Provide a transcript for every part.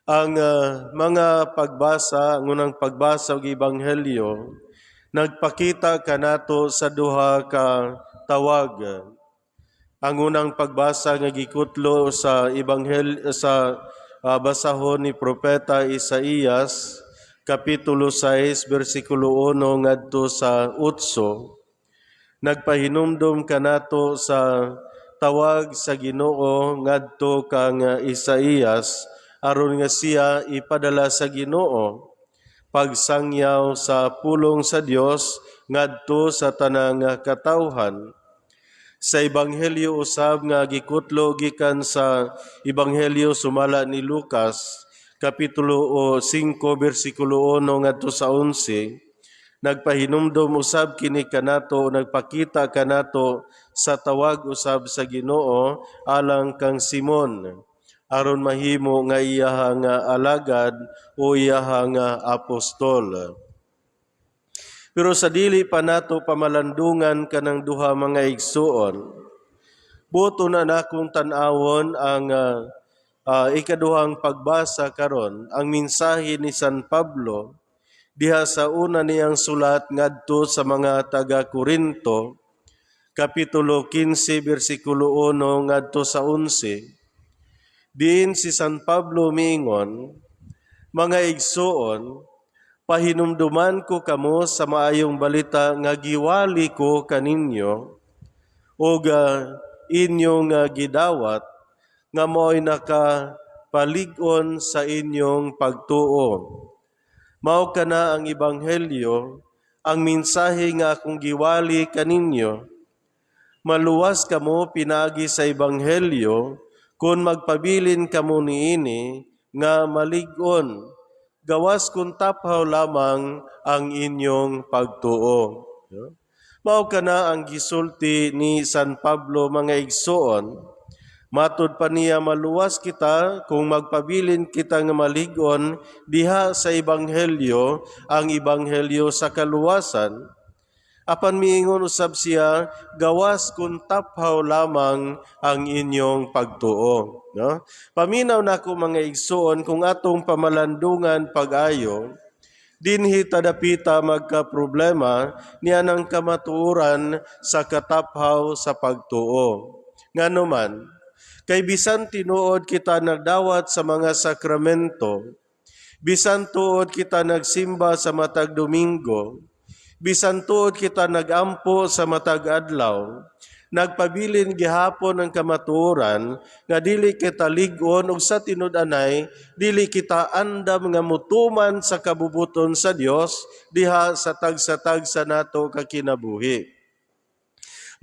Ang mga pagbasa, ang unang pagbasa og Ebanghelyo, nagpakita kanato sa duha ka tawag. Ang unang pagbasa nga gikutlo sa Ebanghel sa basahon ni Propeta Isaías, kapitulo 6 bersikulo 1 ngadto sa 8, nagpahinumdom kanato sa tawag sa Ginoo ngadto kang Isaías aron nga siya ipadala sa Ginoo pagsangyaw sa pulong sa Dios ngadto sa tanang katawhan. Sa Ebanghelyo usab nga gikutlo gikan sa Ebanghelyo sumala ni Lucas, kapitulo 5 bersikulo 1 ngadto sa 11, nagpahinumdom usab kini kanato, nagpakita kanato sa tawag usab sa Ginoo alang kang Simon aron mahimo nga iyaha nga alagad o iyaha nga apostol. Pero sa dili pa nato pamalandungan kanang duha, mga igsuon, buto na nakong tan-awon ang ikaduhang pagbasa karon, ang mensahe ni San Pablo diha sa una niyang sulat ngadto sa mga taga Korinto, kapitulo 15 bersikulo 1 ngadto sa 11. Diin si San Pablo miingon, "Mga igsuon, pahinumduman ko kamo sa maayong balita nga giwali ko kaninyo ug inyong gidawat nga mao'y nakapalig-on sa inyong pagtuo. Mao kana ang ebanghelyo, ang mensahe nga akong giwali kaninyo. Maluwas kamo pinaagi sa ebanghelyo kung magpabilin kamo niini nga malig-on, gawas kung taphaw lamang ang inyong pagtuo." No? Mao kana ang gisulti ni San Pablo, mga igsoon. Matod pa niya, maluwas kita kung magpabilin kita nga malig-on diha sa ebanghelyo, ang ebanghelyo sa kaluwasan. Apan miingon usab siya, gawas kung taphaw lamang ang inyong pagtuo. No? Paminaw nako, mga igsoon, kung atong pamalandungan pag-ayo, dinhi ta dapita magka-problema niya ng kamatuoran sa kataphaw sa pagtuo. Ngano man, kay bisan tinuod kita nagdawat sa mga sakramento, bisan tuod kita nagsimba sa matag Domingo, bisan tuod kita nagampo sa matag adlaw, nagpabilin gihapon ang kamatuoran nga dili kita lig-on ug sa tinud-anay dili kita andam nga mutuman sa kabubuton sa Dios diha sa tagsa-tagsa nato ka kinabuhi.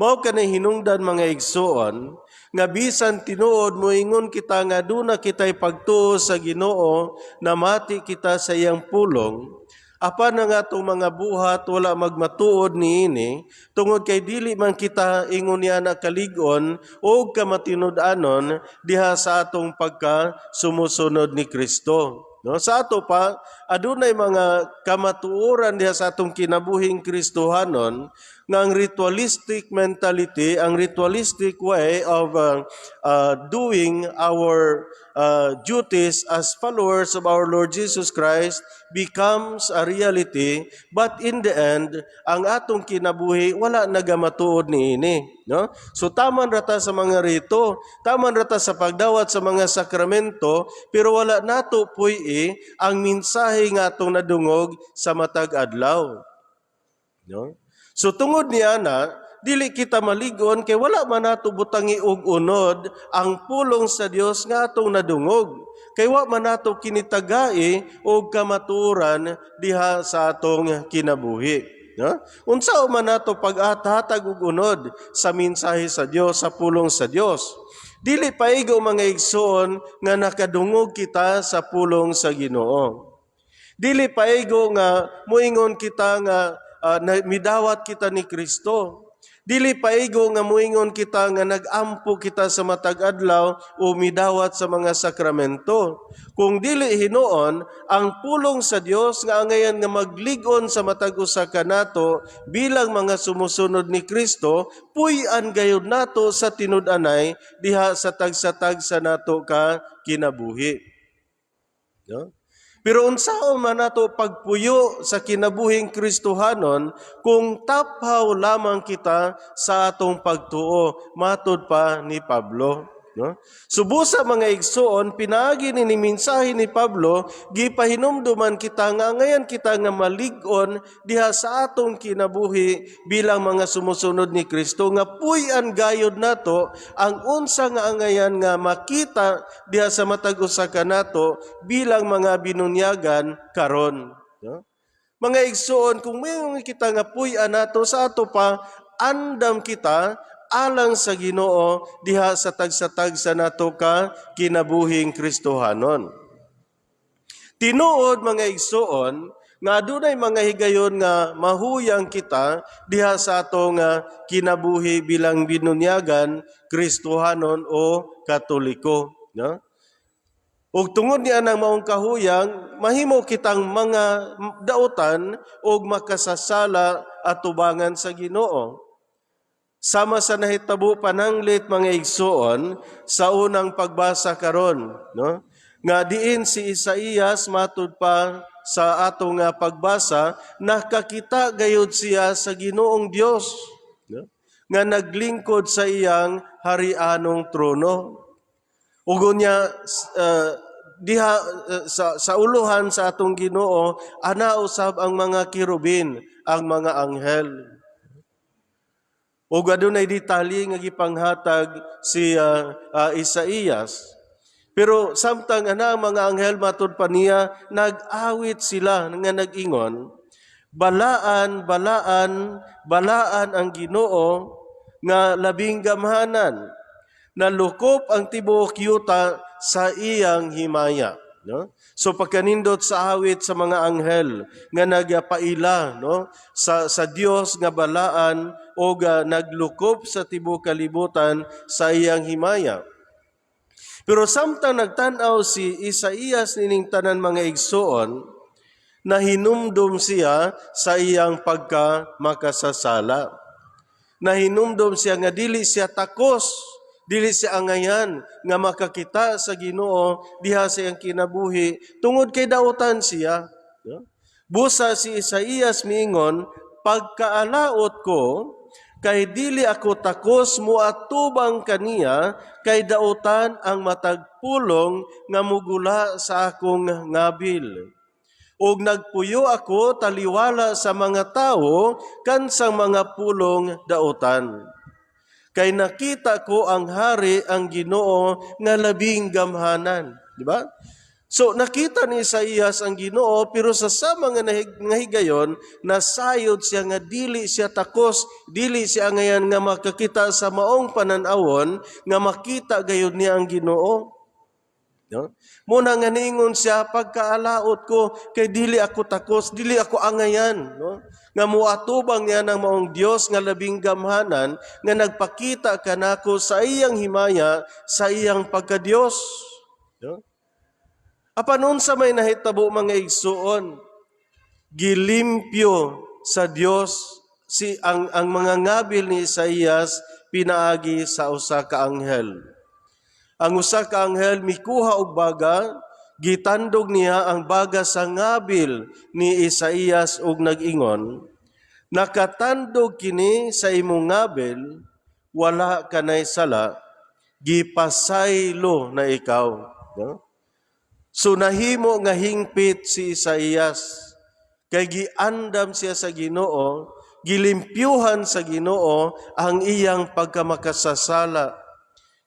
Mao kanay hinungdan, mga igsuon, nga bisan tinuod moingon kita nga duna kita'y pagtuo sa Ginoo, namati kita sa iyang pulong, apan ang atong mga buhat wala magmatuod niini tungod kay dili man kita ingon niya na kalig-on o kamatinud-anon diha sa atong pagka sumusunod ni Kristo. No, sa ato pa adunay mga kamatuoran diha sa atong kinabuhing Kristohanon nga ang ritualistic mentality, ang ritualistic way of doing our duties as followers of our Lord Jesus Christ becomes a reality, but in the end ang atong kinabuhi wala nagamatuod niini, no? So taman rata sa mga rito, taman rata sa pagdawat sa mga sakramento, pero wala nato puy ang mensahe nga atong nadungog sa matag adlaw, no? So tungod niya na dili kita maligon kay wala man nato butangi og unod ang pulong sa Dios nga atong nadungog. Kay wa man nato kinitagai og kamatuoran diha sa atong kinabuhi. No? Unsa man nato pag-hatag og unod sa mensahe sa Dios, sa pulong sa Dios? Dili paigo, mga igsoon, nga nakadungog kita sa pulong sa Ginoo. Dili paigo nga muingon kita nga midawat kita ni Kristo. Dili paigo nga muingon kita nga nagampo kita sa matag adlaw o midawat sa mga sakramento, kung dili hinuon ang pulong sa Dios nga angayan nga maglig-on sa matag usa kanato bilang mga sumusunod ni Kristo, puy-an gayud nato sa tinud-anay diha sa tagsa-tagsa nato ka kinabuhi. No? Pero unsaon man nato pagpuyo sa kinabuhing Kristohanon kung taphaw lamang kita sa atong pagtuo, matud pa ni Pablo? No? So busa, mga igsuon, pinaagi ni mensahe ni Pablo, gipahinumduman kita nga angayan kita nga malig-on diha sa atong kinabuhi bilang mga sumusunod ni Kristo, nga puy-an gayod nato ang unsa nga angayan nga makita diha sa matag usa kanato bilang mga binunyagan karon. No? Mga igsuon, kung may kita nga puy-an nato sa ato pa, andam kita alang sa Ginoo diha sa tagsa-tagsa nato ka kinabuhing Kristohanon. Tinuod, mga igsuon, nga adunay mga higayon nga mahuyang kita diha sa ato nga kinabuhi bilang binunyagan, Kristohanon o Katoliko, no? Ug tungod niya ng maong kahuyang, mahimo kitang mga dautan og makasasala atubangan sa Ginoo. Sama sa nahitabo pananglit, mga igsuon, sa unang pagbasa karon, no? Nga diin si Isaías, matud pa sa ato nga pagbasa, nakakita gayud siya sa Ginoong Dios, no? Nga naglingkod sa iyang harianong trono. Ug unya diha sa uluhan sa atong Ginoo ana usab ang mga kerubin, ang mga anghel. Ug adunay detalye nga gipanghatag si Isaías. Pero samtang ana ang mga anghel, matud pa niya, nag-awit sila nga nag-ingon, "Balaan, balaan, balaan ang Ginoo nga labing gamhanan. Nalukop ang tibuok yuta sa iyang himaya." No? So pagkanindot sa awit sa mga anghel nga nagapaila, no, sa Dios nga balaan o naglukop sa tibuok kalibutan sa iyang himaya. Pero samtang nagtan-aw si Isaías nining tanan, mga igsuon, nahinumdum siya sa iyang pagka makasasala. Nahinumdum siya nga dili siya takos, dili siya angayan nga makakita sa Ginoo diha sa iyang kinabuhi tungod kay dautan siya. No? Busa si Isaías miingon, "Pagkaalaot ko, kay dili ako takos muatubang kaniya, kay dautan ang matag pulong nga mugula sa akong ngabil. Ug nagpuyo ako taliwala sa mga tawo kansang mga pulong dautan. Kay nakita ko ang hari, ang Ginoo nga labing gamhanan." Di ba? So nakita ni Isaías ang Ginoo, pero sa sama nga higayon nasayod siya nga dili siya takos, dili siya angayan nga makakita sa maong pananawon nga makita gayud niya ang Ginoo. No? Muna nga niingon siya, "Pagkaalaot ko, kay dili ako takos, dili ako angayan." No? Nga muatubang niya ng maong Dios nga labing gamhanan, nga nagpakita kanako sa iyang himaya, sa iyang pagkadiyos. No? Apan unsa may nahitabo, mga igsuon? Gilimpyo sa Dios si ang mga ngabil ni Isaías pinaagi sa usa ka anghel. Ang usa ka anghel mikuha og baga, gitandog niya ang baga sa ngabil ni Isaías ug nag-ingon, "Nakatandog kini sa imong ngabil, wala kanay sala, gipasaylo na ikaw." No? So nahimo nga hingpit si Isaías kay giandam siya sa Ginoo, gilimpyuhan sa Ginoo ang iyang pagkamakasasala.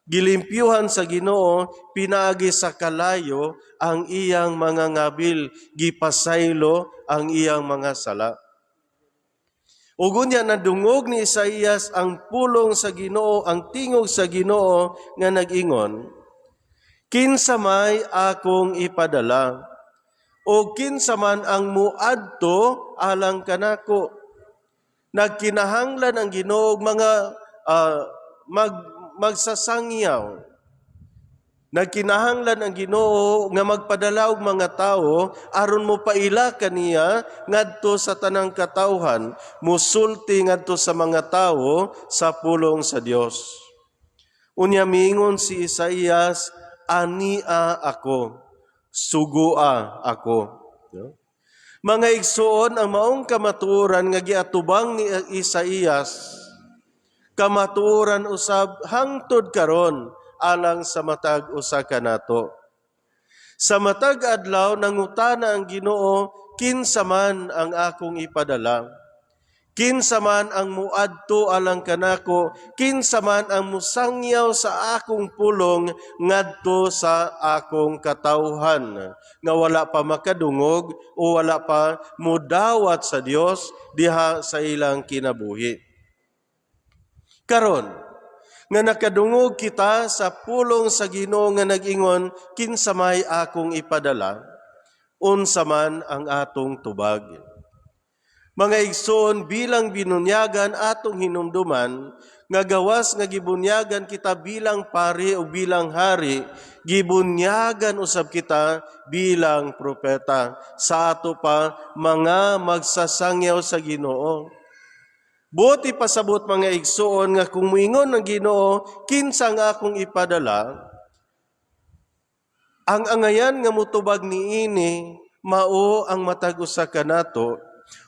Gilimpyuhan sa Ginoo pinaagi sa kalayo ang iyang mga ngabil, gipasaylo ang iyang mga sala. Ug unya nadungog ni Isaías ang pulong sa Ginoo, ang tingog sa Ginoo nga nag-ingon, "Kinsa may akong ipadala? O kinsa man ang muadto alang kanako?" Nagkinahanglan ang Ginoo og mga magsasangyaw. Nagkinahanglan ang Ginoo nga magpadala og mga tawo aron mo paila kaniya ngadto sa tanang katawhan, musulti ngadto sa mga tawo sa pulong sa Dios. Unya miingon si Isaías, "Ania ako. Sugua ako." No? Mga igsoon, ang maong kamatuoran nga giatubang ni Isaías, kamatuoran usab hangtod karon alang sa matag usa kanato. Sa matag adlaw nangutana ang Ginoo, "Kinsa man ang akong ipadala? Kinsa man ang muadto alang kanako? Kinsa man ang musangyaw sa akong pulong ngadto sa akong katawhan nga wala pa makadungog o wala pa mudawat sa Dios diha sa ilang kinabuhi?" Karon nga nakadungog kita sa pulong sa Ginoo nga nag-ingon, "Kinsa may akong ipadala?" unsa man ang atong tubag? Mga igsoon, bilang binunyagan, atong hinumduman nga gawas nga gibunyagan kita bilang pari o bilang hari, gibunyagan usab kita bilang propeta sa ato pa mga magsasangyaw sa Ginoo. Buot ipasabot, mga igsoon, nga kung muingon ng Ginoo, "Kinsa nga akong ipadala?" ang angayan nga mutubag niini mao ang matag usa kanato,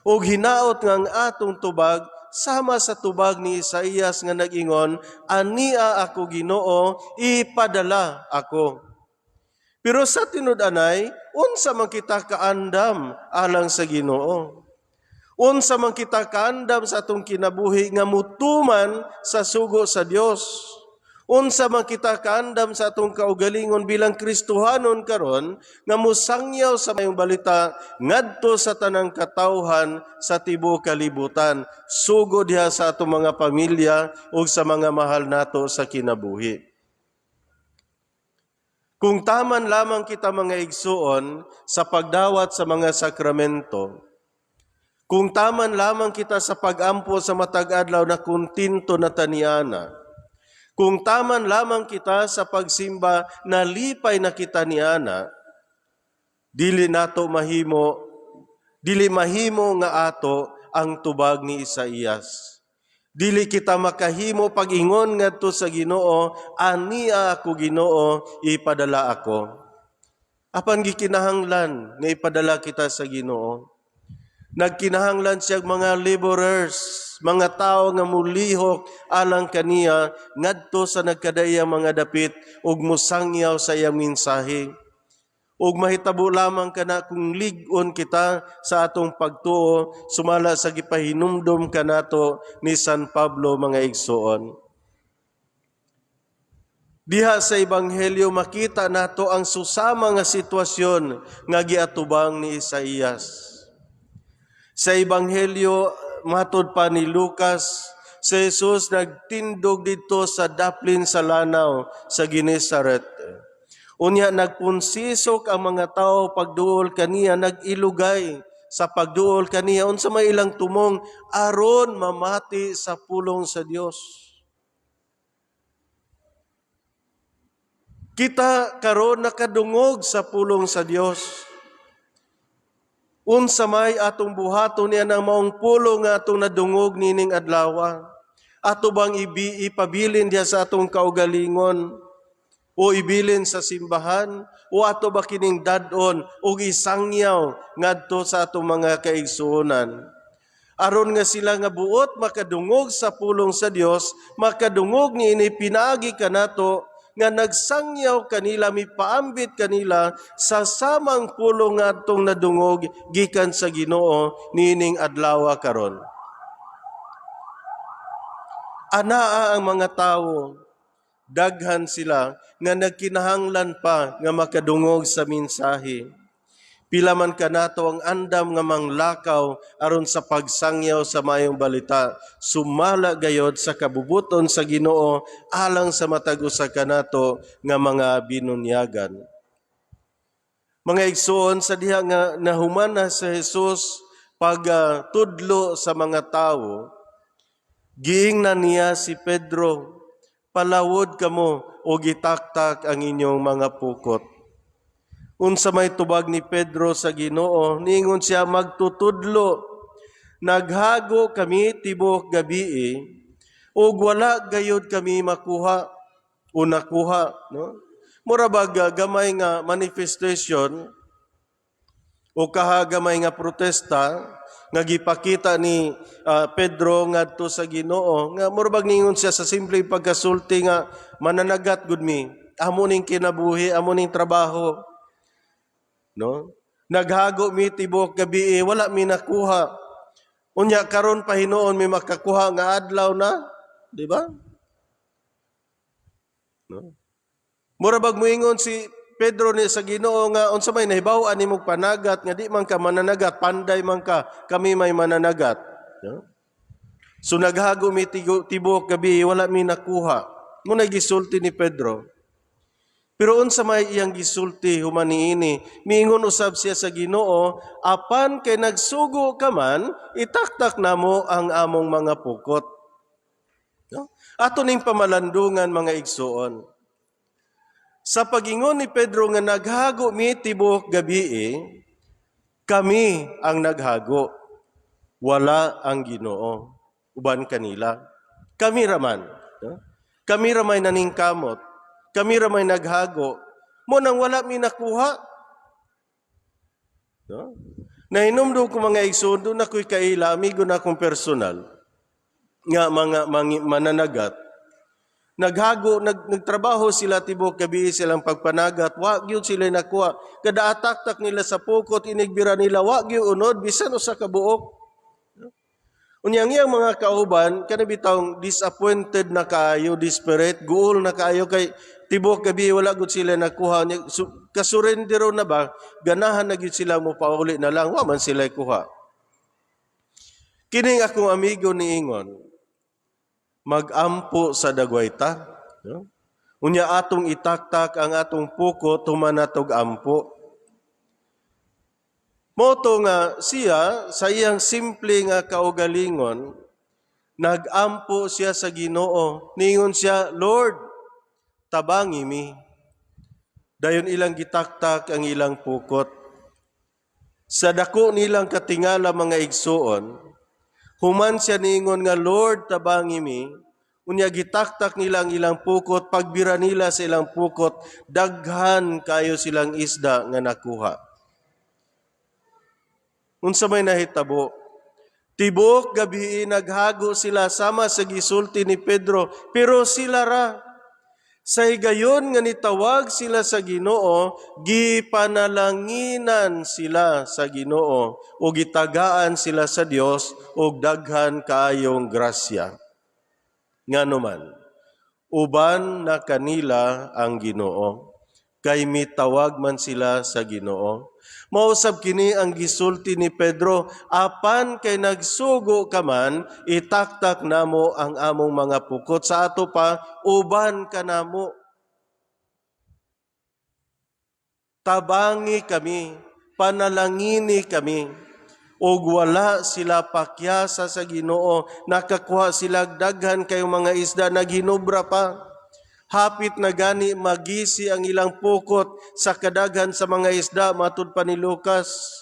ug hinaot nga ang atong tubag sama sa tubag ni Isaías nga nag-ingon, "Ania ako, Ginoo, ipadala ako." Pero sa tinud-anay, unsa man kita kaandam alang sa Ginoo? Unsa man kita kaandam sa atong kinabuhi nga mutuman sa sugo sa Dios? Unsa man kita kaandam sa atong kaugalingon bilang Kristohanon karon nga musangyaw sa mayong balita ngadto sa tanang katawhan sa tibuok kalibutan, sugo diha sa atong mga pamilya ug sa mga mahal nato sa kinabuhi? Kung taman lamang kita, mga igsuon, sa pagdawat sa mga sakramento, kung taman lamang kita sa pagampo sa matag adlaw na kontento na ta niana, kung taman lamang kita sa pagsimba na lipay na kita niana, dili nato mahimo, dili mahimo nga ato ang tubag ni Isaías. Dili kita makahimo pag-ingon ngadto sa Ginoo, "Ania ako, Ginoo, ipadala ako." Apan gikinahanglan nga ipadala kita sa Ginoo. Nagkinahanglan siya mga laborers, mga tao nga mulihok alang kaniya ngadto sa nagkadaiyang mga dapit ug musangyaw sa iyang mensahe. Ug mahitabo lamang kana kung lig-on kita sa atong pagtuo sumala sa gipahinumdom kanato ni San Pablo, mga igsoon. Diha sa Ebanghelyo, makita nato ang susama nga sitwasyon nga giatubang ni Isaías. Sa Ebanghelyo matod pa ni Lucas, si Jesus nagtindog didto sa daplin sa lanaw sa Genesaret. Unya nagpunsisok ang mga tao pagduol kaniya, nag-ilugay sa pagduol kaniya. Unsa may ilang tumong? Aron mamati sa pulong sa Dios. Kita karon nakadungog sa pulong sa Dios. Unsa may atong buhaton niya ng maong pulong nga atong nadungog nining adlaw? Ato bang ipabilin diha sa atong kaugalingon? O ibilin sa simbahan? O ato ba kining dad-on ug isangyaw ngadto sa atong mga kaigsuonan? Aron nga sila nga buot makadungog sa pulong sa Dios, makadungog niini pinaagi kanato nga nagsangyaw kanila, mipaambit kanila sa samang pulong nga atong nadungog gikan sa Ginoo niining adlaw karon. Anaa ang mga tawo, daghan sila nga nagkinahanglan pa nga makadungog sa mensahe. Pila man kanato ang andam nga manglakaw aron sa pagsangyaw sa maayong balita, sumala gayod sa kabubuton sa Ginoo alang sa matag usa kanato nga mga binunyagan. Mga igsoon, sa diha nga nahuman na sa Jesus pagtudlo sa mga tawo, giingnan niya si Pedro, "Palawod kamo o gitaktak ang inyong mga pukot." Unsa may tubag ni Pedro sa Ginoo? Niingon siya, "Magtutudlo, naghago kami tibuok gabii ug wala gayud kami makuha o nakuha," no? Mura bag gamay nga manifestation o kahagamay nga protesta nga gipakita ni Pedro ngadto sa Ginoo, nga mura bag ningon siya sa simple pagkasulti nga mananagat gud mi, amo ning kinabuhi, amo ning trabaho, no? Naghago mi tibuok gabi, wala mi nakuha. Unya karon pa hinuon mi makakuha nga adlaw na, di ba, no? Mura bag moingon si Pedro ni sa Ginoo nga unsa may nahibaw-an nimo panagat nga di man ka mananagat, panday man ka, kami may mananagat, no? So naghago mi tibuok gabi, wala mi nakuha. Mo na gisulti ni Pedro. Pero unsa may iyang gisulti human niini? Miingon usab siya sa Ginoo, "Apan kay nagsugo ka man, itaktak namo ang among mga pukot." No? Ato ning pamalandungan, mga igsuon. Sa pagingon ni Pedro nga naghago mi tibuok gabi, kami ang naghago. Wala ang Ginoo uban kanila. Kami raman. No? Kami ramay naningkamot. Kami ramay naghago. Mo nang wala mi nakuha. No? Nahinumdum ko, mga igsoon, duna ko'y kaila, amigo na akong personal, nga mga mananagat. Naghago, nagtrabaho sila tibuok gabi silang pagpanagat, wa gyud sila nakuha. Kada ataktak nila sa pukot, inigbira nila, wa gyud unod, bisan usa ka buok. Unya ang iyang mga kauban, kana bitawng disappointed na kaayo, desperate, guol na kaayo kay tibuok gabi wala gud sila nakuha. Unya, kasurrender na ba, ganahan na gyud sila mo pauli na lang, wa man sila kuha. Kining akong amigo niingon, "Magampo sa dagway ta. No? Unya atong itaktak ang atong pukot human natog ampo." Mao to nga siya sa iyang simple nga kaugalingon, nagampo siya sa Ginoo. Ningon siya, "Lord, tabangi mi." Dayon ilang gitaktak ang ilang pukot. Sa dako nilang katingala, mga igsuon, human siya niingon nga, "Lord, tabangi mi," unya gitaktak nila ang ilang pukot, pagbira nila sa ilang pukot, daghan kayo silang isda nga nakuha. Unsa may nahitabo? Tibuok gabi naghago sila sama sa gisulti ni Pedro, pero sila ra. Sa higayon nga nitawag sila sa Ginoo, gipanalanginan sila sa Ginoo o gitagaan sila sa Dios og daghan kaayong grasya. Ngano man, uban na kanila ang Ginoo, kay mitawag man sila sa Ginoo. Mausab kini ang gisulti ni Pedro, "Apan kay nagsugo ka man, itaktak namo ang among mga pukot." Sa ato pa, uban ka namo. Tabangi kami, panalangini kami. Og wala sila pakyasa sa Ginoo, nakakuha sila daghan kayong mga isda, naghinubra pa. Hapit na gani magisi ang ilang pukot sa kadaghan sa mga isda, matud pa ni Lucas.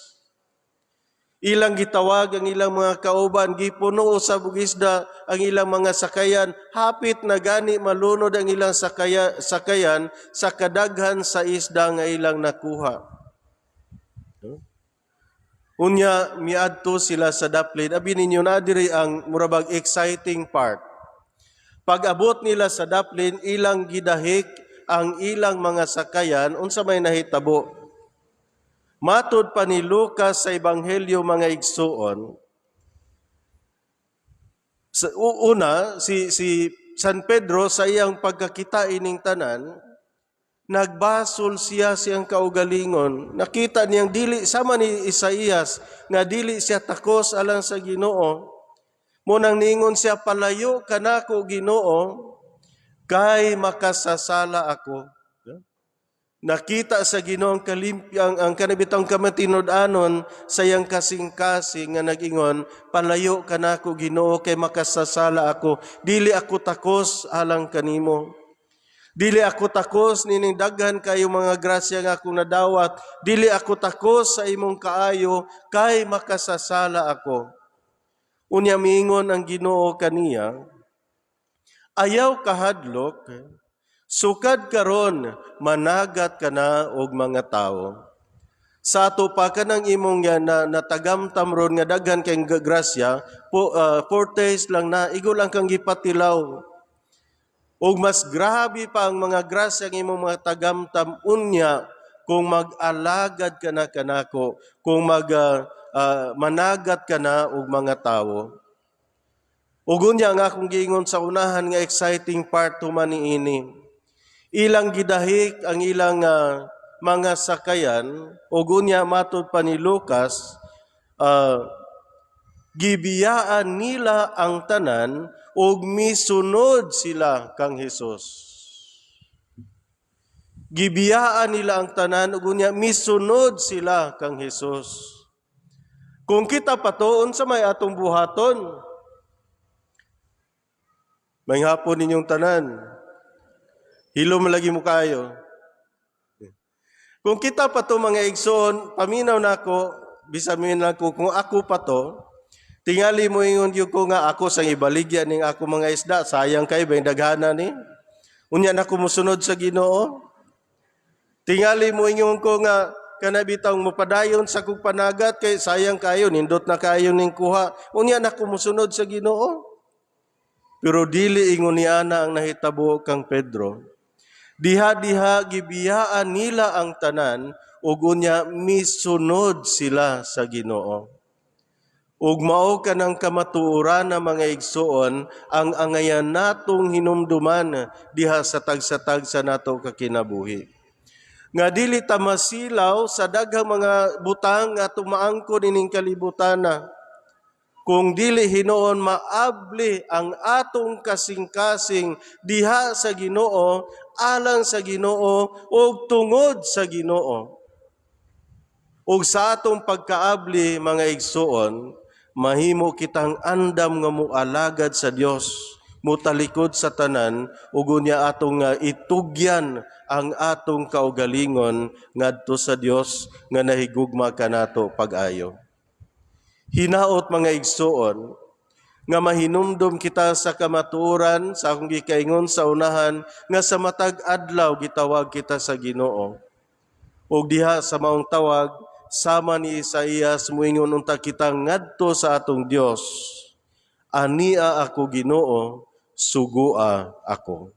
Ilang gitawag ang ilang mga kauban, gipuno sa isda ang ilang mga sakayan, hapit na gani malunod ang ilang sakayan sa kadaghan sa isda nga ilang nakuha. Unya miadto sila sa daplin. Abi ninyo na diri ang murabag exciting part. Pag-abot nila sa daplin, ilang gidahik ang ilang mga sakayan, unsa may nahitabo? Matud pa ni Lucas sa Ebanghelyo, mga igsuon, sa una si San Pedro, sa iyang pagkakita ining tanan, nagbasol siya siyang kaugalingon. Nakita niyang dili sama ni Isaías nga dili siya takos alang sa Ginoo. Mo nang ningon siya, "Palayo kanako, Ginoo, kay makasasala ako." Nakita sa Ginoo ang kalimpyang ang kanibitang kamatinud-anon sa iyang kasing-kasing nga nag-ingon, "Palayo kanako, Ginoo, kay makasasala ako. Dili ako takos alang kanimo. Dili ako takos nining daghan kayo mga grasya nga akong nadawat. Dili ako takos sa imong kaayo kay makasasala ako." Unya miingon ang Ginoo kaniya, "Ayaw kahadlok, Sukad karon managat ka na og mga tawo." Sa ato pa kanang imong nga na, natagamtam ron nga daghan kay grasya po, 4 days lang na igo lang kang gipatilaw. Ug mas grabe pa ang mga grasya ng imong mga tagamtam unya kung mag-alagad ka na kanako, kung mag managat ka na og mga tawo. Ug unya nga akong giingon sa unahan nga exciting part human niini. Ilang gidahik ang ilang mga sakayan ug unya matud pa ni Lucas, gibiyaan nila ang tanan ug misunod sila kang Hesus. Gibiyaan nila ang tanan ug unya misunod sila kang Hesus. Kung kita patuon sa may atong buhaton. May hapon ninyong tanan. Hilom lagi mo kayo. Kung kita pa to, mga igsoon, paminaw nako, bisan lang ko kung ako pa to, tingali mo ingon gyud ko nga ako sang ibaligya ning ako mga isda, sayang kay ba daghana ni. Unya na ko mosunod sa Ginoo. Tingali mo ingon ko nga kana bitawng mopadayon sa kog panagat kay sayang kayo, nindot na kayo ning kuha. Unya na ko mosunod sa Ginoo. Pero dili ingon ni ana ang nahitabo kang Pedro. Diha-diha gibiyaan nila ang tanan ug unya misunod sila sa Ginoo. Ug mao kanang kamatuoran na, mga igsoon, ang angayan natong hinumduman diha sa tagsa-tagsa nato ka kinabuhi. Nga dili ta masilaw sa daghang mga butang nga tumaangkon ining kalibutana. Kung dili hinuon maabli ang atong kasing-kasing diha sa Ginoo, alang sa Ginoo ug tungod sa Ginoo. Ug sa atong pagkaabli, mga igsoon, mahimo kitang andam nga moalagad sa Dios, mutalikod sa tanan ug unya atong nga itugyan ang atong kaugalingon ngadto sa Dios nga nahigugma kanato pag-ayo. Hinaot, mga igsoon, nga mahinumdum kita sa kamatuoran sa akong gikaingon sa unahan nga sa matag adlaw gitawag kita sa Ginoo. Ug diha sa maong tawag, sama ni Isaías, muingon unta kita ngadto sa atong Dios, "Ania ako, Ginoo, sugua ako."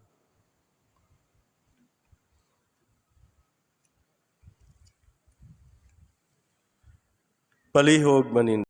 Palihog manin.